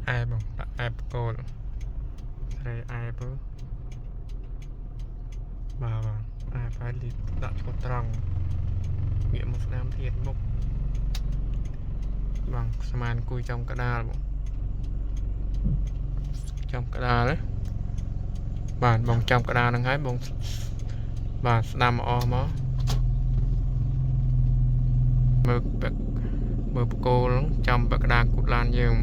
អែបបងដាក់អែបបកគោលស្រេអែបបាទបាទអែបហើយលីដាក់ឆ្កត់ត្រង់ងាកមកស្ដាំទៀតមុខបងស្មានគួយចំកដាលបងចំកដាលណាបាទបងចំកដាលហ្នឹងហើយបងបាទស្ដាំអស់មកមើលពាក់មើលបកគោលហ្នឹងចំពាក់កដាលគូតឡានយើង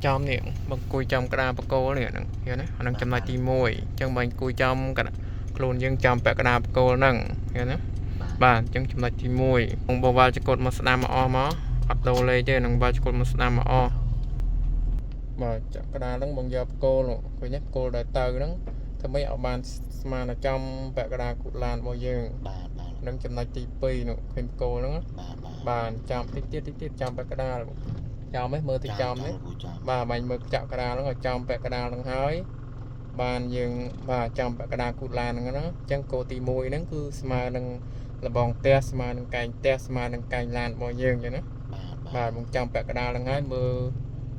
ចំនេះបងគួយចំកដាលបកគោលនេះហ្នឹងឃើញណាអាហ្នឹងចំណុចទី1អញ្ចឹងបើគួយចំកដាលខ្លួនយើងចំពាក់កដាលបកគោលហ្នឹងឃើញណា បាទ បាទអញ្ចឹងចំណុចទី1បងបវ៉ាល់ចកត់មកស្ដាំមកអស់មកអត់ដូរលេខទេនឹងវ៉ាល់ចកត់មកស្ដាំមកអស់បាទចាក់ក្តារហ្នឹងបងយកបកគោលនោះឃើញទេបកគោលដែលទៅហ្នឹងធ្វើម៉េចឲ្យបានស្មានតែចំពាក់កណ្ដាលគូតឡានរបស់យើង បាទបាទ នឹងចំណុចទី2នោះឃើញបកគោលហ្នឹងណា បាទបាទ បាទចំតិចទៀតតិចទៀតចំពាក់កណ្ដាលចំហ៎មើលតិចចំនេះ គ្រូចំ បាទបាញ់មើលចាក់កណ្ដាលហ្នឹងឲ្យចំពាក់កណ្ដាលហ្នឹងហើយបានយើងបាទចំពាក់កណ្ដាលគូតឡានហ្នឹងណាអញ្ចឹងគោលទី1ហ្នឹងគឺស្មើនឹងលបងផ្ទះស្មើនឹងកែងផ្ទះស្មើនឹងកែងឡានរបស់យើងអញ្ចឹងណា បាទ បាទបងចាំពាក់កណ្ដាលហ្នឹងហើយមើល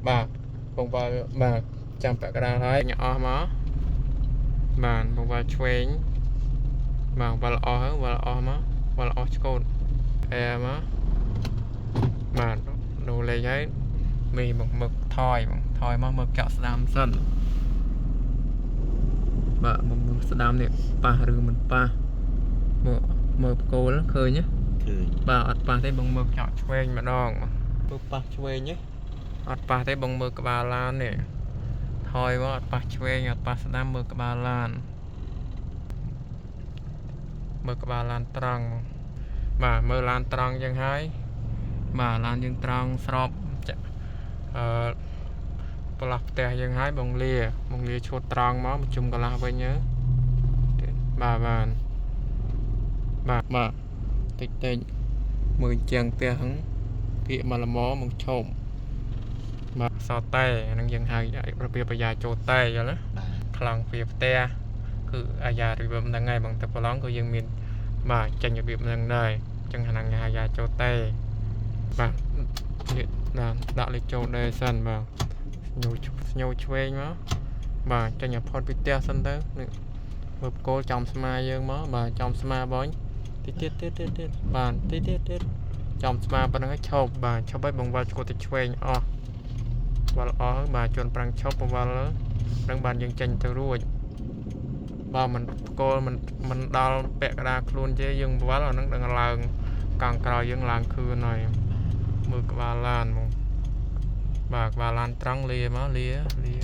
បាទបងវល់បាទចាំពាក់កណ្ដាលហើយញ៉ាំអស់មកបាទបងវល់ឆ្វេងបាទវល់អស់ហើយវល់អស់មកវល់អស់ឆ្កូតអែមកបាទដូរលេខហើយមីបងមឹកថយបងថយមកមើលកក់ស្ដាំសិនបាទបងមើលស្ដាំនេះប៉ះឬមិនប៉ះមើលមើលបកគោលឃើញទេ ឃើញ បាទអត់ប៉ះទេបងមើលចောက်ឆ្វេងម្ដងមើលប៉ះឆ្វេងទេអត់ប៉ះទេបងមើលក្បាលឡាននេះថយមកអត់ប៉ះឆ្វេងអត់ប៉ះស្ដាំមើលក្បាលឡានមើលក្បាលឡានត្រង់មកបាទមើលឡានត្រង់យ៉ាងហើយបាទឡានយើងត្រង់ស្របចាក់អឺប្រឡោះផ្ទះយើងហើយបងលាបងលាឈុតត្រង់មកមកជុំកន្លះវិញទៅបាទបាទបាទបាទតិចតិច មើលជាងផ្ទះហ្នឹងពាកមកល្មមមកឈប់បាទសតតែហ្នឹងយើងហៅរបៀបអាយ៉ាចូលតែយល់ណា បាទ ខ្លាំងពីផ្ទះគឺអាយ៉ារបៀបហ្នឹងហើយបងតែប្រឡងគឺយើងមានបាទចេញរបៀបហ្នឹងដែរអញ្ចឹងអាហ្នឹងគេហៅអាយ៉ាចូលតែបាទនេះបាទដាក់លេខចូលដែរសិនបាទស្ញូស្ញូឆ្វេងមកបាទចេញឲ្យផុតពីផ្ទះសិនទៅនេះមើលបកគោលចំស្មាយើងមកបាទចំស្មាបងតិចទៀតទៀតទៀតទៀតបាទតិចទៀតទៀត ចំស្មាប៉ុណ្្នឹងហើយឈប់បាទឈប់ហើយបងវល់ឆ្កួតទៅឆ្វេងអស់វល់អស់ហើយបាទជន់ប្រាំងឈប់បងវល់នឹងបានយើងចេញទៅរួចបើមិនផ្គល់មិនមិនដល់ពាក់កណ្ដាលខ្លួនទេយើងវល់អានឹងដឹងឡើងកង់ក្រោយយើងឡើងខឿនហើយមើលក្បាលឡានមកបាទក្បាលឡានត្រង់លាមកលាលា